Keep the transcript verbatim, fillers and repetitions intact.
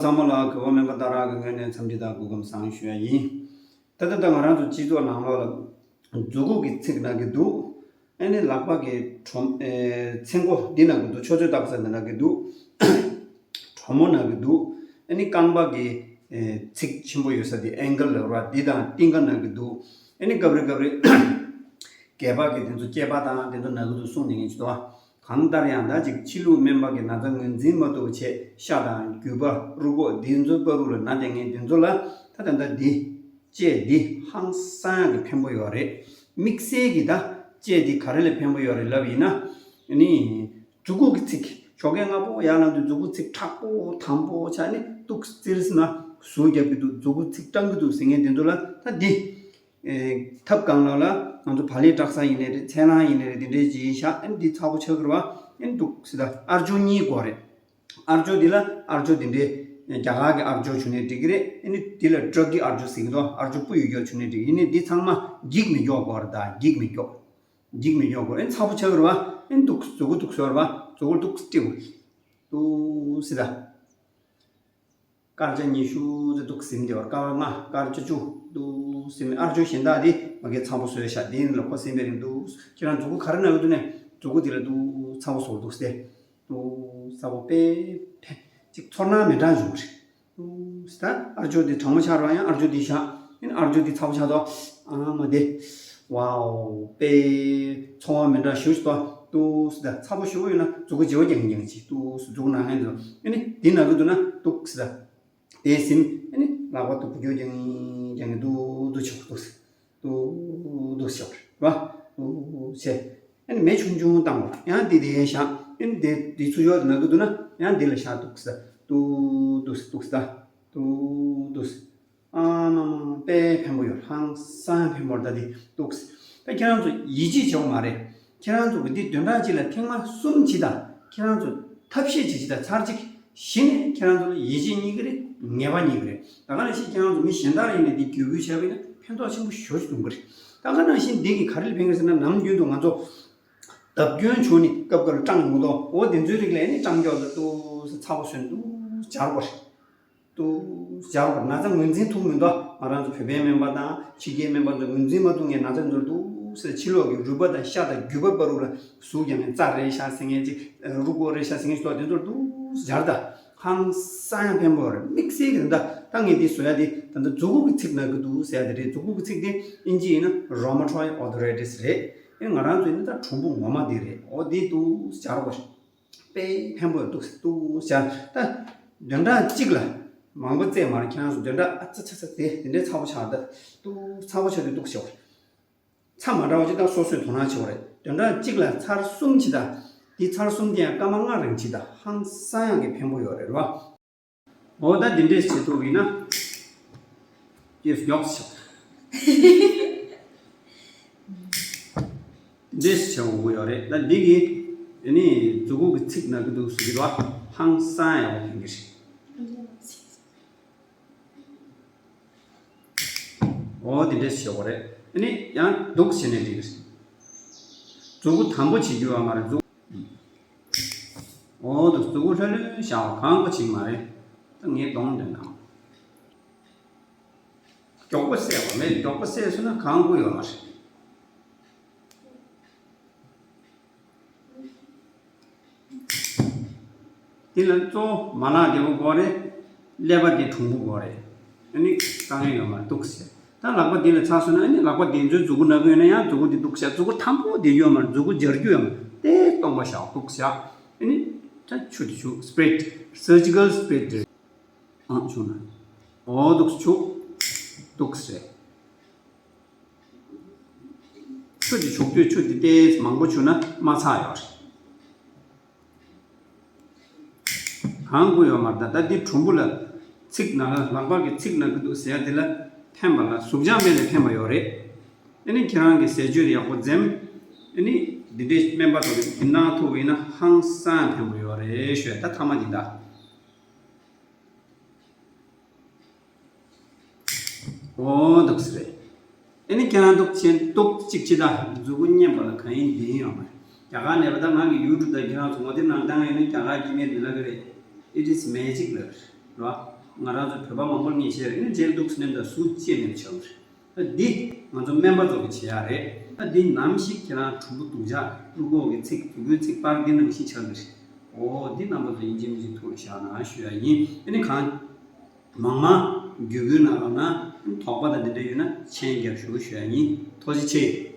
ཚང་མ་ལ་གུས་པ་སྨན་པ་སྟག་ར་གི་ངོས་ནས་འཚམས་འདྲི་དང་སྐུ་ཁམས་བཟང་ཞུ་ཡ་ཡིན། ད་ལྟ་ད་ང་རང་ཚོ་སྤྱི་ཚོགས་ནང་ལོགས་ལ་མཛུ་གུ་གི་ཚིགས་ན་གི་འདུག་ཨ་ནི་ལག་པ་གི་གྲོམ་ཨེ་ཚེ་མགོ་འདི་ན་གི་འདུག་ཆུ་ཚོད་ལྟ་ས་འདི་ན་གི་འདུག་གྲོ་མོ་ན་གི་འདུག་ཨ་ནི་རྐང་པ་གི་ཨེ་ཚིགས་ཆེན་པོ་ཡོད་ས་དེ་ཨེང་ཀལ་ལབ་ར་འདི་དང་རྟིང་ཀ་ན་གི་འདུག་ཨ་ནི་སྐབས་རེ་སྐབས་རེ་སྐེད་པ་གི་དེ་ཚོ་སྐེད་པ་དང་དེ་ཚོ་ན་གི་འདུག་གསུངས་ནས་ངས་ཅི་ཏོ། གང་ལྟར་ཡང་ད་ཅིག་ཕྱི་ལུགས་སྨན་པ་གི་ན་ཚ་ངོས་འཛིན་མ་ཐུབ་པ་བྱས་ཤ་དང་རྒྱུས་པ་རུས་ཁོག་འདི་ཚོའི་བར་དུ་ལ་ན་དེ་ངས་འདི་ཚོ་ལ་ད་ད་ད་འདི་ལྕེ་འདི་ཧང་སང་ཡང་གི་ཕན་པོ་ཡོད་རེད། དམིགས་བསལ་གྱི་ད་ལྕེ་འདི་ག་རེ་ལ་ཕན་པོ་ཡོད་རེད་ལབ་ཡིན་ན། ནི་མཛུ་གུ་གི་ཚིགས་ཞོགས་ཀས་སྔ་པོ་ཡར་ལངས་དུས་མཛུ་གུ་ཚིགས་མཁྲེགས་པོ་དམ་པོ་ཆགས་ནི་ཏོག་ཙིར་ཟིན་ན་ཟུག་རྒྱབ་ཀྱི་འདུག་མཛུ་གུ་ཚིགས་སྐྲངས་ཀྱི་འདུག་ཟེར་མཁན་འདི་ཚོ་ལ་ད་འདི། ཨེ་ཐབ་སྒང་ལ་ལ་ང་ཚོ་བག་ལེབ་བཀྲག་ས་ཡིན་ནའི་རེད། ཚལ་སླང་ཡིན་ནའི་རེད། འདི་འདྲའི་ཅིག་བཞག་ཨ་ནི་འདི་ཚ་པོ་ཆགས་ཀྱི་རེད་བ། ཨ་ནི་འདུག་སེ་ད་ཨར་ཅོ་གཉིས་དགོས་རེད། ཨར་ཅོ་འདི་ལ་ཨར་ཅོ་འདི་འདྲའི་རྒྱ་གར་གྱི་ཨར་ཅོ་བྱུང་ནའི་འགྲིག་གི་རེད། ཨ་ནི་འདི་ལ་ཊྲག་གི་ཨར་ཅོ་ཟེར་གྱི་འདུག་ཨར་ཅོ་སྤུ་ཡོད་རྒྱུ་བྱུང་ནའི་འགྲིག་ཡིན་ནའི་འདི་ཚང་མ་འགྱིག་མི་སྐྱོག་དགོས་རེད། ད་འགྱིག་མི་སྐྱོག་འགྱིག་མི་སྐྱོག་དགོས། ཨ་ནི་ཚ་པོ་ཆགས་ཀྱི་རེད་བ། ཨ་ནི་འདུག་མཛུ་གུ་འདུག་སེ་བ། མཛུ་གུ་འདུག་སེ་སྤྲིའུ་འདུག་སེ་ད། སྐར་ཆ་ཉི་ཤུ་ཙམ་འདུག་ཟིན་བསྡད་པ། སྐར་ལྔ་སྐར་ཆ་བཅུ་འདུག་ཟིན་མེད། ཨར་ཅོ་གཞན་དག་འདི་མ་གི་ཚ་པོ་བཟོས་ཤག་འདི་ལ་ཁོ་ཟིན་པའི་རིང་འདུག་ཁྱེད་རང་མཛུ་གུ་ག་རེ་ན་ཡོད་འདུག་ནས་མཛུ་གུ་འདི་ལ་འདུག་ཚ་པོ་བཟོ་འདུག་སྟེ། འདུག་ཚ་པོ་དཔེ་ཕན་ཅིག་ཚོར་སྣང་མི་འདྲ་འབྱུང་གི་རེད། འདུག་ཟེ་ད་ཨར་ཅོ་འདི་གྲང་མོ་ཆགས་རོགས་ཡང་ཨར་ཅོ་འདི་བཞག་ཨ་ནི་ཨར་ཅོ་འདི་ཚ་པོ་ཆགས་དོ། ཨ་མ་དེ། ཝའོ། དཔེ་ཚོར་བ་མི་འདྲ་ཞུ་ཞུ་དོ། འདུག་ཟེ་ད་ཚ་པོ་ཞུ་གི་ཡོད་ན་མཛུ་གུ་བརྗེ་བོ་རྒྱག་གིན་རྒྱག་གིན་ཅིག་འདུག་ཟེ་མཛུ་གུ་ནང་ལྷན་དུ་ཨ་ནི་འདི་ན་གི་འདུག་ན་འདུག་ཟེ་ད། དེ་ཟིན་ཨ་ནི་ལག་པ་འདུག་གུ་རྒྱག་རྒྱག་རྒྱག་གིན་འདུག་འདུག་ཆོག་འདུག་ཟེ། འདུག་འདུག་ཆོག་རེད་བ། འདུག་ཟེ། ཨ་ནི་མེ་ཆུང་ཆུང་བཏང་བ་ཡང་འདི་དེ་བཞག་ཨ་ནི་དེ་དེ་ཚུར་ཡོད་ན་གི་འདུག་ན་ཡང་འདི་ལ་བཞག་འདུག་ཟེ། འདུག་འདུག་འདུག་ཟེ་ད། འདུག་འདུག་ཟེ། ཨ་མ་མ་དཔེ་ཕན་པོ་ཡོད། ཧང་སང་ཕན་པོ་རེད། ད་འདི་འདུག་ཟེ། ད་ཁྱེད་རང་ཚོ་ཡིད་ཆེས་བྱེད་དགོས་མ་རེད། ཁྱེད་རང་ཚོ་གི་འདི་བདུན་ཕྲག་གཅིག་ལ་ཐེངས་མ་གསུམ་བྱེད་དང་། ཁྱེད་རང་ཚོ་ཐབས་ཤེས་བྱེད་བྱེད་དང་། ཚར་གཅིག་གཞི་ནས་ཁྱེད་རང་ཚོ་ལ་ཡིད་ཆེས་རྙེད་ཀྱི་རེད། ངེས་པ་རྙེད་ཀྱི་རེད། ད་ག་ནང་བཞིན་ཁྱེད་རང་ཚོ་མི་གཞན་དག་ལ་ཡིན་ནའི་འདི་བརྒྱུད་སྐུལ་བྱས་པ་ཡིན་ན་ཕན་ཐོགས་ཆེན་པོ་ཞེ་པོ་ཅིག་ཡོང་གི་རེད། ད་ག་ནང་བཞིན་འདི་གིས་ག་རེ་ལ་ཕན་གྱི་རེད་ཟེར་ན། ནམ་རྒྱུན་དུ་ང་ཚོ་བརྡབ་སྐྱོན་བྱུང་ནས་སྐབས་འགར་སྐྲངས་ཡོང་གི་འདུག་འོ་དེ་ཚོའི་རིགས་ལ་ཨ་ནི་སྐྲངས་ཀྱོག་ལ་འདུག་ཟེ་ཚ་པོ་བཟོས་ནས་འདུག་ཟེ་སྦྱར་དགོས་རེད། འདུག་སྦྱར་དགོས། ན་ཚ་ངོས་འཛིན་ཐུབ་མི་འདུག་ང་རང་ཚོ་བོད་པའི་སྨན་པ་དང་ཕྱི་རྒྱལ་སྨན་པ་ཚོ་ངོས་འཛིན་མ་ཐུབ་མཁན་ན་ཚ་ཚོར་འདུག་ཟེ་ཕྱི་ལོགས་ཀྱི་རུས་པ་དང་ཤ་དང་རྒྱུས་པ་བར་དུ་ལ་ཟུག་རྒྱག་མཁན། རྩ་རེད་ཤག་ཟེར་མཁན་ཅིག་རུས་ཁོག་རེད་ཤག་ཟེར་མཁན་ཞིག་འདུག་དེ་ཚོར་འདུག་སྦྱར་ད། ཧང་སང་ཡང་ཕན་པོ་རེད། དམིགས་བསལ་གྱི་ད་ལྟ་ངས་འདི་བཟོ་ཡ་དེ་ད་ལྟ་མཛུ་གུ་གི་ཚིགས་ན་གི་འདུག་ཟེར་ཡ་དེ་རེད། མཛུ་གུ་གི་ཚིགས་དེ་ཨིན་ཇི་ཡིན་ན་rheumatoid arthritis རེད། ཨེ་ང་རང་ཚོ་ཡིན་ན་ད་གྲུམ་བུ་ངོ་མ་འདི་རེད། འོ་འདི་འདུག་སྦྱར་དགོས་རེད། དཔེ་ཕན་པོ་འདུག་འདུག་ཟེ་ད། བདུན་ཕྲག་གཅིག་ལ་མང་པོ་བཙལ་མ་རེད། ཁྱེད་རང་ཚོ་བདུན་ཕྲག་ཨ་ཙི་ཙི་ཙི་དེ་དེ་འདྲའི་ཚ་པོ་ཆགས་ད་འདུག་ཚ་པོ་ཆགས་དུས་འདུག་ཟེར་བ་རེད། ཚ་མ་འདྲ་བ་ཅིག་ད་སོ་སོས་དོ་སྣང་བྱེད་དགོས་རེད། བདུན་ཕྲག་གཅིག་ལ་ཚར་གསུམ་བྱེད་ད། དེ་ཚར་གསུམ་དེ་ཡང་སྐར་མ་ལྔ་རིང་བྱེད་ད། ཧང་སང་ཡང་གི་ཕན་པོ་ཡོད་རེད་རོ། འོ་ད་འདི་འདྲས་བྱེད་ཐུབ་ཡིན་ན། ཡེས་མགྱོགས་ཤོག་འདི་འདྲས་བྱེད་དགོས་ཀྱི་ཡོད་རེད། ད་འདི་གི་ཨ་ནི་མཛུ་གུ་གི་ཚིགས་ན་གི་འདུག་ཟེར་གྱི་འདུག་ཧང་སང་ཡག་པོ་ཕན་གྱི་རེད། འོ་འདི་འདྲས་བྱེད་དགོས་རེད། ཨ་ནི་ཡང་འདུག་བྱས་ནས་འགྲིག་གི་རེད། མཛུ་གུ་དམ་པོ་བྱེད་རྒྱུ་ཡོད་མ་རེད། མཛུ། འོ་འདུག་མཛུ་གུ་ལྷོད་ལྷོད་བཞག་པ། གང་དགོས་བྱེད་ཀྱི་མ་རེད། ད་ངས་གདོང་འདོན་དང་། མགྱོགས་པོ་བསད་པ་མེད། མགྱོགས་པོ་བསད་སོང་ན་གང་དགོས་ཡོད་མ་རེད། འདི་ལ་གཙོ་བོ་མ་ལག་བདེ་པོ་དགོས་རེད། ཀླད་པ་འདི་གྲུང་པོ་དགོས་རེད། ཨ་ནི་དཀའ་ངལ་ཡོད་མ་རེད། འདུག་ཟེར། ད་ལག་པ་འདི་ལ་ཚ་སོང་ན། ཨ་ནི་ལག་པ་འདི་ཚོའི་མཛུ་གུ་ན་གི་ཡོད་ན་ཡང་མཛུ་གུ་འདི་འདུག་བཞག་མཛུ་གུ་དམ་པོ་བསྡད་རྒྱུ་ཡོད་མ་རེད། མཛུ་གུ་འབྱར་རྒྱུ་ཡོད་མ་རེད། དེ་སྟོང་པ་བཞག་འདུག་བཞག་ཨ་ནི་ད་ཆུ་དེ་ཆུ་སི་པི་རི་ཊི། སར་ཇི་ཀལ་སི་པི་རི་ཊི་རེད། ཨང་བྱུང་ན། འོ་འདུག་ཆུ། འདུག་ཟེར། ཆུ་དེ་བྱུག་དུས་ཆུ་དེ་ཏོག་ཙམ་མང་པོ་བྱུགས་ན་མ་ཚ་ཡོད་རེད། གང་དགོས་ཡོད་མ་རེད། ད་ལྟ་འདི་གྲུམ་བུ་ལ་ཚིགས་ན་ལ། ལག་པ་གི་ཚིགས་ན་གི་འདུག་ཟེར་ཡ་དེ་ལ་ཕན་པ་ལ་ཟུག་སྦྱང་མེད་ལ་ཕན་པ་ཡོད་རེད། ཨ་ནི་ཁྱེད་རང་གི་ཟས་སྤྱོད་ཡག་པོ་འཛེམ། ཨ་ནི་འདི་འདྲའི་སྨན་པ་ཚོ་གི་དོ་སྣང་ཐུབ་པ་ཡིན་ན་ཧང་སང་ཕན་པོ་ཡོད་རེད་ཞུ་ཡ། ད་ཐ་མ་འདི་ད། འོ་འདུག་སེ་རེད། ཨ་ནི་ཁྱེད་རང་འདུག་བྱེད་འདུག་གཅིག་བྱེད་ད། མཛུ་གུ་མཉེན་པ་ལ་གང་ཡིན་བདེན་ཡོད་མ་རེད། རྒྱ་གར་ནས་པ་ད་ང་གི་ཡུ་ཊུབ་དང་ཁྱེད་རང་ཚོ་ངོ་དེབ་ནང་བཏང་ཡོད་ན་རྒྱ་གར་སྐད་མེད་འདི་ལབ་ཀྱི་རེད། It is magic ལབ་རེད་བ། ང་རང་ཚོ་བོད་པ་མང་པོར་ངས་བྱས་རེད། ཨ་ནི་རྗེས་ལ་འདུག་སེ་ནེམ་ད་སུ་ཅི་ནེམ་བྱ་བ་རེད། ད་འདི་ང་ཚོ་སྨན་པ་ཚོ་གི་བྱེད་ཡག་རེད། ད་འདི་ནམ་ཞིག་ཁྱེད་རང་གྲུམ་བུ་དུག་ཇག་གླུ་གོག་གི་ཚིག་གུ་གུའི་ཚིག་པར་འདི་ནང་བཞིན་ཆགས་འདི་རེད། འོ་འདི་རྣམ་པ་ཚོ་ཡིན་གཅིག་མིན་གཅིག་ཐུགས་ལ་བཞག་གནང་ཞུ་ཡག་ཡིན། ཨ་ནི་གང་མང་མང་རྒྱུད་སྐུལ་ནང་ལོགས་ན་དོགས་པ་དང་འདི་འདྲ་ཡོད་ན་མཆན་རྒྱབ་ཞུ་ཞུ་ཡག་ཡིན། ཐུགས་རྗེ་ཆེ།